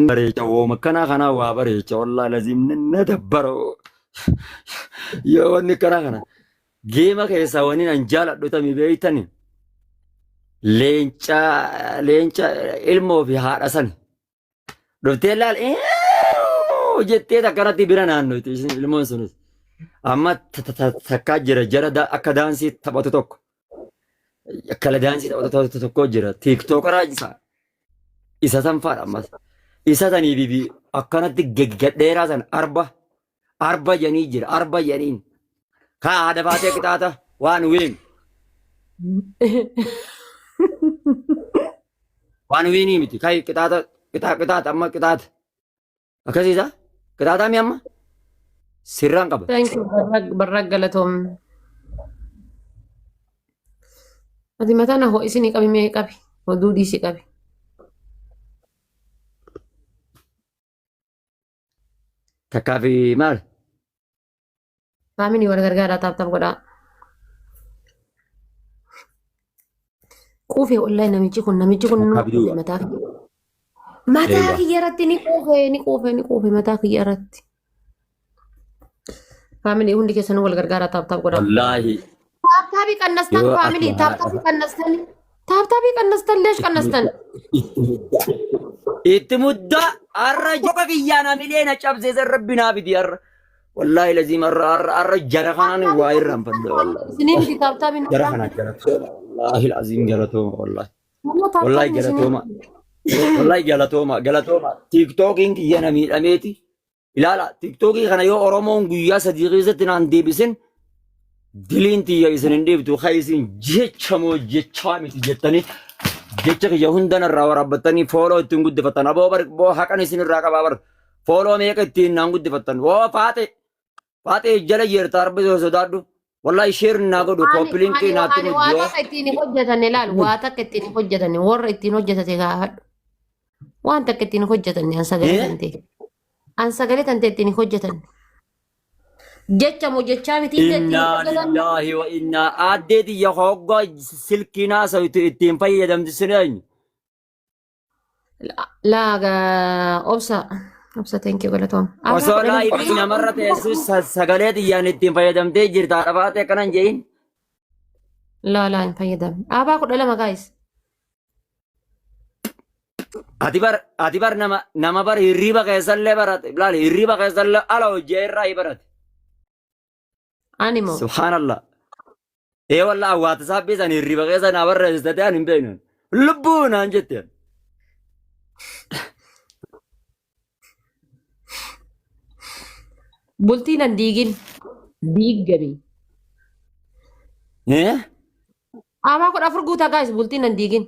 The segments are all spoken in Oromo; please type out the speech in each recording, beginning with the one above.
Bareecha wooma akkanaa kanaa waa bareecha wallaahi laziim na dabbara yoo wanni akkanaa kana geema keessaa wanni an jaaladhu tami beeytani leenca leenca ilmoo fi haadha sani dhuftee laal jettee akkanatti bira naannoyti ilmoon sunis amma takkaa jira jara akka daansii taphatu tokko akka daansii taphatu tokko jira tiiktookaraa isa isa san faadha ammas isa sanii fi akkanatti gadheeraa san arba arba jedhanii jira arba jedhaniin kaa haadha baatee qixaata waan wiin waan wiinii miti kai qixaata qixaata amma qixaata akkasiisa qixaataa mi amma sirraan qaba. Thank you. Barra galatoom. Ati mataa na ho'isinii qabi mee qabi. Oduu dhiisi qabi. Takkaa fi maal? Faamilii wal gargaaraa taap taap godhaa. Quufee wallahi namichi kun Takkaa nama fi quufe duwwaa. mataa kiyya. Mataa Eegaa. kiyya irratti ni quufe ni quufe ni quufe mataa kiyya irratti. Faamilii hundi keessanuu wal gargaaraa taap taap godhaa. Wallaahi Taap taabii qannastan yoo ati faamilii taap taabii qannastan taap taabii qannastan leesh qannastan. Itti muddaa har'a joka kiyyaan hamilee na cabseesan rabbi naa fidi har'a. Wallaahi laziim har'a har'a har'a jara kanaan waa irraanfadhe wallaahi. Isinii miti taap taabiin Jara kanaan galatooma wallaahi laziim galatooma wallaahi. Wallah taap Wallaahi taabiin isinii galatooma wallaahi galatooma galatooma tiiktookiin kiyya na miidhameeti. Ilaala tiktookii kana yoo Oromoon guyyaa sadii keessatti naan deebisin diliin tiyya isin hin dhiiftu kan isin jecha moo jechaa miti jettanii jecha kiyya hunda narraa waraabbattanii fooloo ittiin guddifattan aboo bar boo haqan isin irraa qabaa bar fooloo meeqa ittiin naan guddifattan woo faaxe faaxe jala jeerta arbi sodaadhu wallahi sheer naa godhu Ani kooppiliinkii ani naatti ani waa yoo takka ittiin hin hojjetanne laal waa takka ittiin hin hojjetanne warra ittiin hojjetate gaafadhu. Waan takka ittiin hin hojjetanne an sagalee Eh? tantee. An sagalee tantee ittiin hin hojjetanne. Jecha moo jechaa miti illee ittiin hin Innaa hojjetanne. lillaahi wa innaa aaddee tiyya hoggaa silkiin haasawtu ittiin fayyadamti sun eenyu? Laa gaa obsa obsa thank you galatoom. Abaa Osoo 12. laayifii namarra teessu sagalee tiyyaan ittiin fayyadamtee jirta haadha baatee akkanan je'in. Laa laa hin fayyadamne. Abaa 12 guys. Ati bar nama nama bar hirriiba keessallee barate laali hirriiba keessallee ala hojii irraa hi barate. Ani moo. Subhaanallah. Ee wallah awwaata saapphii san hirriiba keessa naa barreessite ani hin beeknu. Lubbuu naan jette. Bultii nan diigin. Diiggami. Eh? Abaa 14 guutaa guys bultii nan diigin.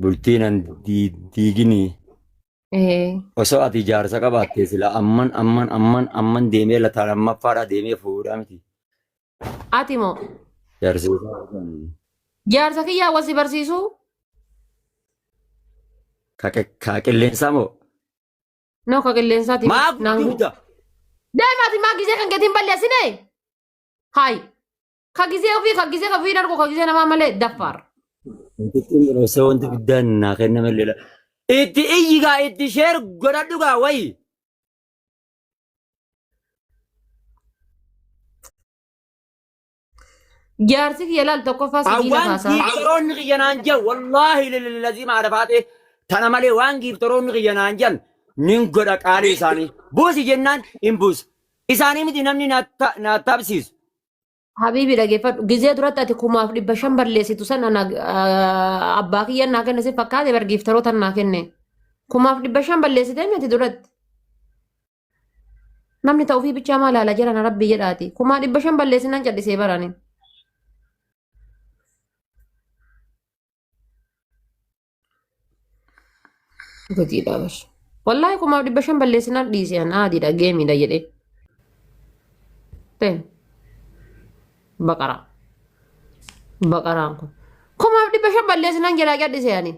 Bultii nan diiginii. Ee. Osoo ati jaarsa qabaattee sila amman amman amman amman deemee lataa lammaffaadha deemee fuudhaa miti. Ati moo Jaarsi jaarsa kiyyaa wal si barsiisuu? ka qilleensaa moo? No ka qilleensaati. Maa Naan gudda? Deema ati maa gizee kan gatiin balleessine? Hayi. Ka gizee ofii ka gizee ofii darbu ka gizee namaa malee daffaar. Wanti xinnoo osoo wanti guddaan naa kenname illee. Itti iyyi gaa itti sheer godhadhu gaa wayi. Jaarsi kiyya laal tokkoffaa sibiila Waan kaasaa. giiftoroonni kiyya naan jedhan wallaahi lillazii maadha faatee tana malee waan giiftoroonni kiyya naan jedhan nin godha qaalii isaanii. Buusi jennaan hin buusu. Isaanii miti namni na taphsiisu. Habiibi dhageeffadhu. Gizee duratti ati 1500 balleessitu san ana abbaa kiyyan naa kenne si fakkaate bar giiftaroota naa kenne. 1500 balleessitee miti duratti. Namni ta'uu fi bichaa maal haala jedhan rabbi jedhaati. 500 balleessinaan callisee barani. Gadiidha bar. Wallaahi 1500 balleessinaan dhiise an aadiidha geemiidha jedhee. Ta'e baqaraa. Baqaraan kun. 1500 balleessinaan jalaa callisee ani.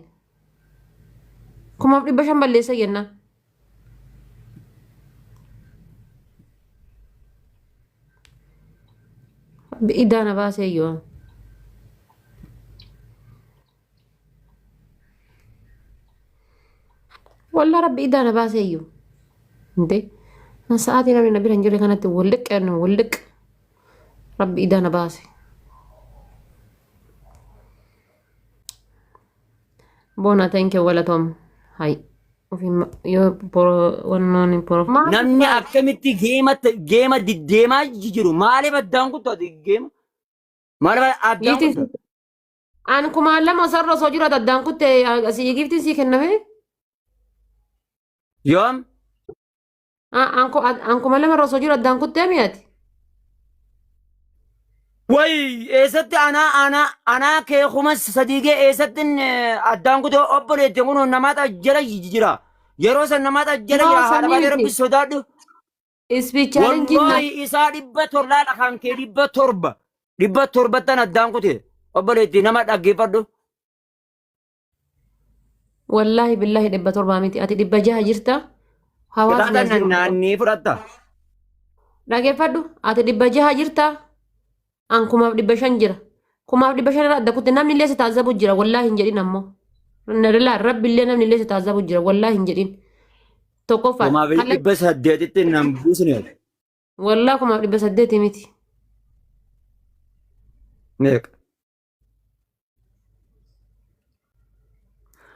1500 balleessa jennaan. Idaana baasee yoo. Wallaa rabbi idaa na baasee iyyuu. Intee sa'aatii namni na bira hin jirre kanatti walliq walliq rabbi idaa na baase. Boona thank you galatoom. Hay. Yoo wannoon Namni akkamitti geema geema diddeemaa jiru maaliif addaan kuttu ati geema maaliif addaan Giiftiin kuttu? An kumaan lama osoo osoo jiru addaan kutte asii giiftiin sii kenname. Yoom? An 2000 osoo jiru addaan kuttee mi'ati. Way eessatti anaa anaa anaa kee 3000 kee eessatti addaan kutee obboleetti kun namaata jala jira. Yeroo san namaata jala No, jira haadha sanii baatee miti. rabbi sodaadhu. Speech challenge na Wallahi isaa 700 kan kee 700 700ttan addaan kute obboleetti nama dhaggeeffadhu. Wallaahi billahi 700 miti. Ati 600 jirta. Hawaasni Qixaaxa as jiru. naannii fudhatta. Dhaggeeffadhu. Ati 600 jirta. An 1500 jira. 1500 irraa adda kutte namni illee si taazzabu jira. Wallaahi hin jedhin ammoo. Laa rabbi illee namni illee si taazzabu jira. Wallaahi hin jedhin. Tokkoffaa. 1800tti nan buusne. Wallaahi 1800 miti. Meeqa?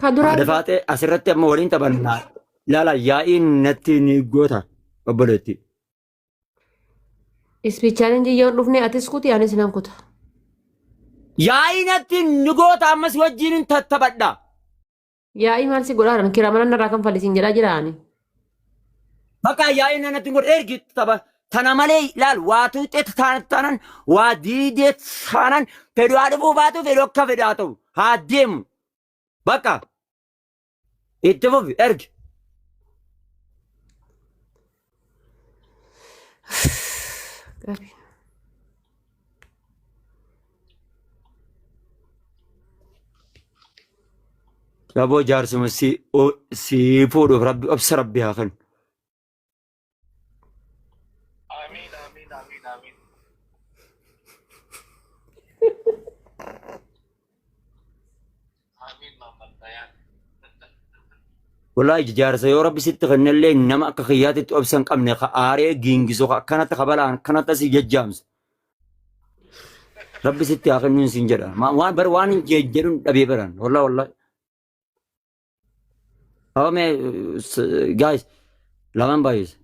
Ka duraa Haadha faaxee asirratti amma waliin taphannaa. Ilaala yaa'iin natti ni goota obboleetti. Speech challenge yoon dhufne atis kuti anis nan kuta. Yaa'ii natti ni goota ammas wajjin hin tattaphadha. Yaa'ii maal si godhaa kiraa mana narraa kan fallisiin jedhaa jira ani. Bakka yaa'ii natti godhe ergi tapha. Tana malee ilaal waa tuuxee taanan waa diidee taanan fedhu haa dhufuu baatu fedhu akka fedhu haa ta'u haa deemu. Bakka itti fufi ergi. Qabi. Raboo jaarsuma si si fuudhuuf rabbi obsa rabbi haa kennu. Amiin amiin amiin amiin. Amiin Maammal Bayaan. Wallaahi jaarsa yoo rabbi sitti kennellee nama akka kiyyaatitti obsa hin qabne ka aaree giingisu ka akkanatti kabalaan akkanatti si jajjaamsu. Rabbi sitti haa kennuun siin jedha. Waan bar waan hin jedhuun dhabee baran. Wallaahi wallaahi. Awame guys lamaan baay'ise.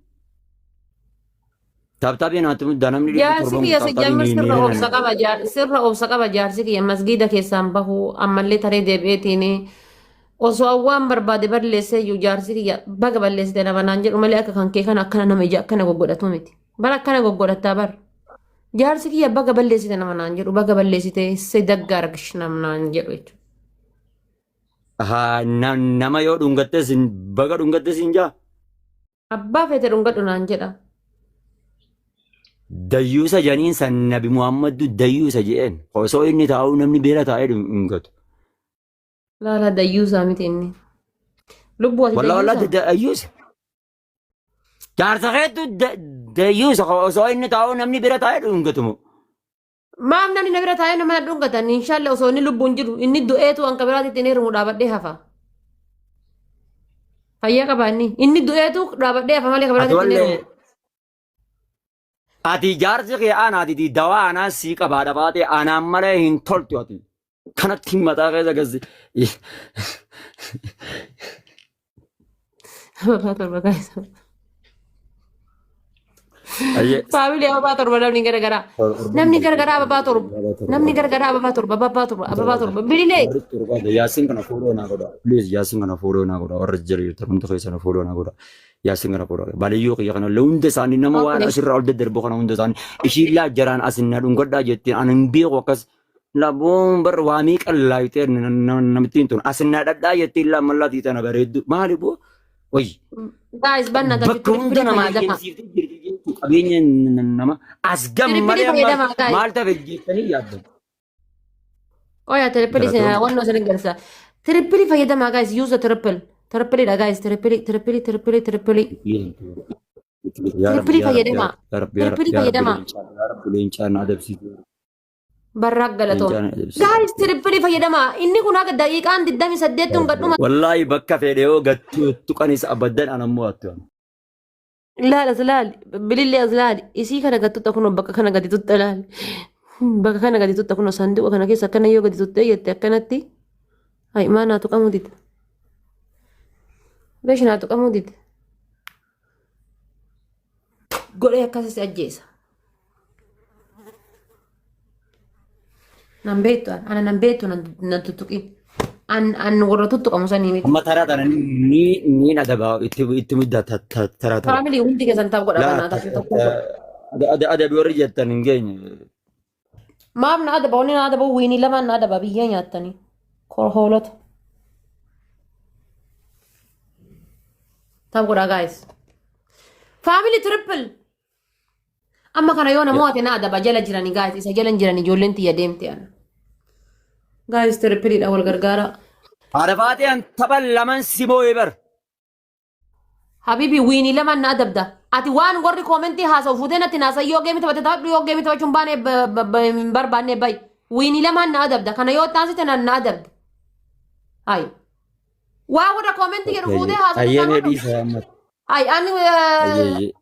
Taaptaapiin haa tumuddaa namni dhibba Jaarsi torban kiyya si taaptaapiin jammar ni sirra ni obsa qaba sirra obsa qaba jaarsi kiyya masgiida keessaan bahu ammallee taree deebi'eetiin osoo awwaan barbaade balleessee iyyuu jaarsi kiyya baga balleessite nama naan jedhu malee akka kan kee kana akkana nama ija akkana goggodhatu miti. Bara akkana goggodhattaa bara. Jaarsi kiyya baga balleessite nama naan jedhu baga balleessite si daggaargish nama naan jedhu jechuudha. Haa nama yoo dhungattes baga dhungattes hin jaa. Abbaa feete dhungadhu naan jedha. Dayyuusa janiin san Nabi Muhammaddu dayyuusa je'een osoo inni taa'uu namni beela taa'ee dhungatu. Laala dayyuusaa miti inni. Lubbuu ati Wallaa wallaa dayyuusaa? dayyuusa. Jaarsa keettu dayyuusa osoo inni taa'uu namni bira taa'ee dhungatu moo. Maaf namni na bira taa'ee nama na dhungatan inshaallah osoo inni lubbuun jiru inni du'eetu hanqa biraatitti hin heerumu dhaabadhee hafa. Fayyaa qaba inni. Inni du'eetu dhaabadhee hafa malee Ati kabiraatitti hin wallee heerumu. ati jaarsi kee anaati dawaa anaa sii qabaadha baatee anaan malee hin toltu ati. Kanatti mataa keessa gasi. Ababaa 7 kaasa. Ayyee. Faamilii ababaa 7 namni garagaraa. Namni garagaraa ababaa 7. Namni garagaraa ababaa 7 ababaa 7 ababaa 7. Bililee. Yaasiin kana fuudhoo naa godha. Please yaasiin kana fuudhoo naa godha. Warra jala jirtan hunda keessan fuudhoo naa godha. Yaasiin kana fuudhoo. Baliyyoo kiyya kana illee hunda isaanii nama waan asirraa ol daddarbu kana hunda isaanii ishiin laa jaraan asin na dhungadhaa jettiin ani hin beeku akkas laboon bar waa meeqa laayitee namittiin tun asin na dhadhaa jettiin laa mallaa tiitana bareeddu maali boo wayyi. Guys banna tafi Bakka hunda tirippilii namaa fayyadama. eeyyamsiiftee jirti jechuun qabeenya nama as gam Tirippilii malee amma fayyadama guys. maal tafe jettanii yaaddan. Oya tirippilii Galatoon. wannoo isin garsa. Tirippilii fayyadama guys use the triple. Trippiliidha guys trippilii trippilii trippilii trippilii. Yaa Rabbi Trippilii yaa Rabbi fayyadama. yaa Rabbi yaa Trippilii Rabbi yaa Rabbi fayyadama. leencaa yaa Rabbi leencaa na adabsiisu. Barraaq galatoom. Leencaan adabsiisa. Gaayis tirippilii fayyadamaa. Inni kun haga daqiiqaan 28 tun gadhuma. Wallaahi bakka fedhe yoo gattu tuqanis abaddan an ammoo attu. Laal as laali. Bilillee as laali. Isii kana gad tuqxa kunoo bakka kana gadi tuqxa laali. Bakka kana gadi tuqxa kunoo saanduqa kana keessa akkana yoo gadi tuqxee jette akkanatti. Hayi maa naa tuqamuu dide. Beesh naa tuqamuu dide. Godhee akkasii si ajjeesa. Nan beektu an. Ana nan beektu nan tuttuqin. An warra tuttuqamu sanii miti. Amma taraa tana ni ni adaba itti itti mudda taraa tana. Faamilii hundi keessan taaf godha Laa banaa taaf tokko godha. adabi warri jettan hin geenye. Maaf na adaba wanni na adaba wiinii lamaan na adaba biyyee nyaattanii. Hoolota. Taaf godha guys. Faamilii triple. Amma kana yoo namoota na adaba jala jirani guys isa jala hin jirani ijoolleen tiyya deemte ana. Guys triple wal gargaara. Haadha faaxeen tapha laman si moo'ee bar. Habibi wiinii lamaan na adabda. Ati waan warri koomentii haasa'u fuutee natti naasa yoo geemi taphate taphadhu yoo geemi taphachuu hin baane hin barbaanne bayi. Wiinii lamaan na adabda. Kana yoo taasise na na adabda. Hayi. Waa warra koomentii jedhu fuutee haasa'u Ayyee dhiisa amma. Hayi ani Ayyee.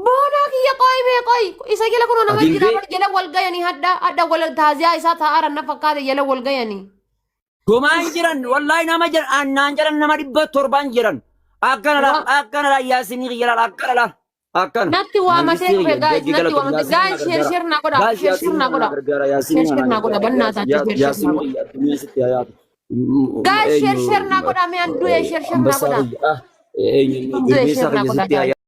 boonaa kiyya qoyi mee qoyi isa jala kunoo nama Ati hin jira bee- bar jala wal gayanii hadha hadha wal taaziyaa isaa taa'aaran na fakkaate jala wal gayanii. Gumaan jiran wallaahi nama jiran naan jedhan nama 700 jiran. Akkana la akkana la yaasinii kiyya la akkana la akkana. Natti waamatee dhufe guys natti waamatee guys share share naa godha share share naa godha share share naa godha bannaa taate share share naa godha guys share share naa godha mee an du'e share share naa godha an du'e share naa godha guys.